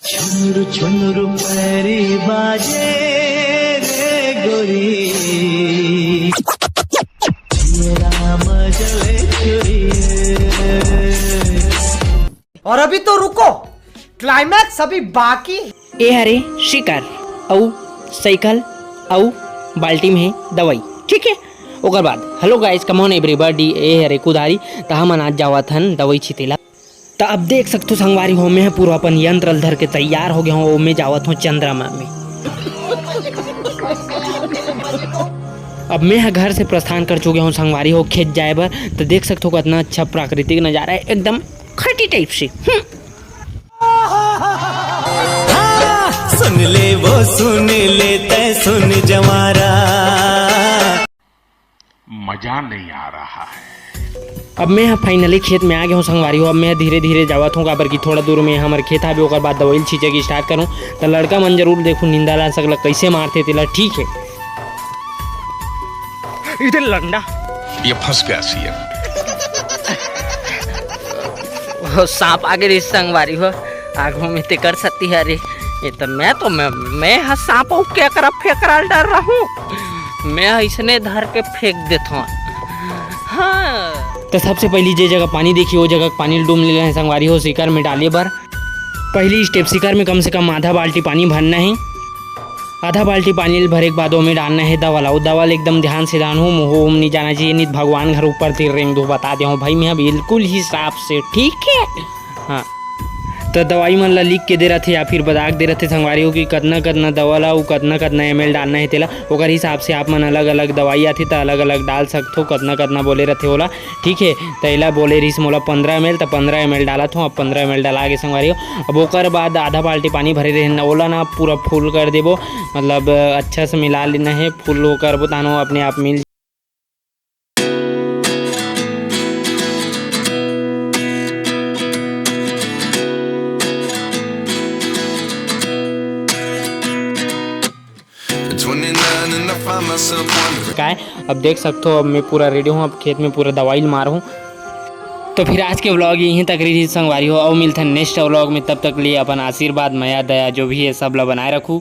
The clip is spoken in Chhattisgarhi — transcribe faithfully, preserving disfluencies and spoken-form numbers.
छुनुरु छुनुरु पैरी बाजे रे गोरी, जियरा मजले चुरी। और अभी तो रुको, क्लाइमैक्स अभी बाकी। ए हरे शिकार, अउ साइकिल, अउ बाल्टी में हे दवाई, ठीक है। ओकर बाद, hello guys, come on everybody, ए हरे कुदारी। त हमन आज जावत हन दवाई छिते ला। त अब देख सकथो संगवारी हो, मैं ह पूरा अपन यंत्र ल धर के तैयार हो गया हूँ, मैं जावत हूँ चंद्रमा में। अब मैं ह घर से प्रस्थान कर चुके हूँ संगवारी हो, खेत जाए बर। त देख सकथो कितना अच्छा प्राकृतिक नजारा है, एकदम खटी टाइप से। हम्म। हाँ, सुन ले वो सुन ले, तै सुन जवारा। मजा नहीं आ रहा है। अब मैं ह finally खेत में आ गया हूँ संगवारी हो। अब मैं ह धीरे धीरे जावत हूँ, काबर कि थोड़ा दूर में हमर खेत हावे, ओकर बाद दवाई ल छींचे के स्टार्ट करूँ। त लड़का मन जरूर देखू निंदा ला सकला कैसे मारथे तेला, ठीक है। इधर लंडा। ये फंस गया सीएम। वो सांप आगे रही संगवारी हो, आगू में ते कर सकती है रे। ये तो मैं तो मैं मैं ह सांप अउ केकरा फेकरा ल डर रहूं। मैं ह इसने धर के फेंक देथों। हाँ। तो सबसे पहली जे जगह पानी देखी, वो जगह पानी ल डूम ले रहे हैं संगवारी हो, शिकार में डाले बर। पहली स्टेप, शिकार में कम से कम आधा बाल्टी पानी भरना है। आधा बाल्टी पानी ल भरे के बाद ओमे डालना है दवा ला। वो दवा ल एकदम ध्यान से डालहू, मुँह उम नहीं जाना चाहिए, नहीं तो भगवान घर ऊपर तीर रेंग दो, बता दे हूँ भाई, मैं बिल्कुल ही साफ से, ठीक है। हाँ, तो दवाई मन ला लिख के दे रथे या फिर बता के दे रथे संगवारी हो कि कतना कतना दवा ला, वो कतना कतना एम एल डालना है तेला, ओकर हिसाब से आप मन अलग अलग दवाई आथे त अलग अलग डाल सकथो, कतना कतना बोले रथे ओला, ठीक है। त एला बोले रहिस मोला पंद्रह एम एल, त पंद्रह एम एल डालत हूँ। अब पंद्रह एम एल डाला गे संगवारी हो। अब ओकर बाद आधा बाल्टी पानी भरे रहे न, ओला ना पूरा फुल कर देबो, मतलब अच्छा से मिला लेना है, फुल वो करबो तानो अपने आप मिल। काय, अब देख सकथो, अब मैं पूरा रेडी हूँ, अब खेत में पूरा दवाई मार हूँ। तो फिर आज के व्लॉग यहीं तक रही संगवारी हो, अउ मिलथन नेक्स्ट व्लॉग में। तब तक लिए अपन आशीर्वाद, मया, दया जो भी है सब ला बनाए रखू।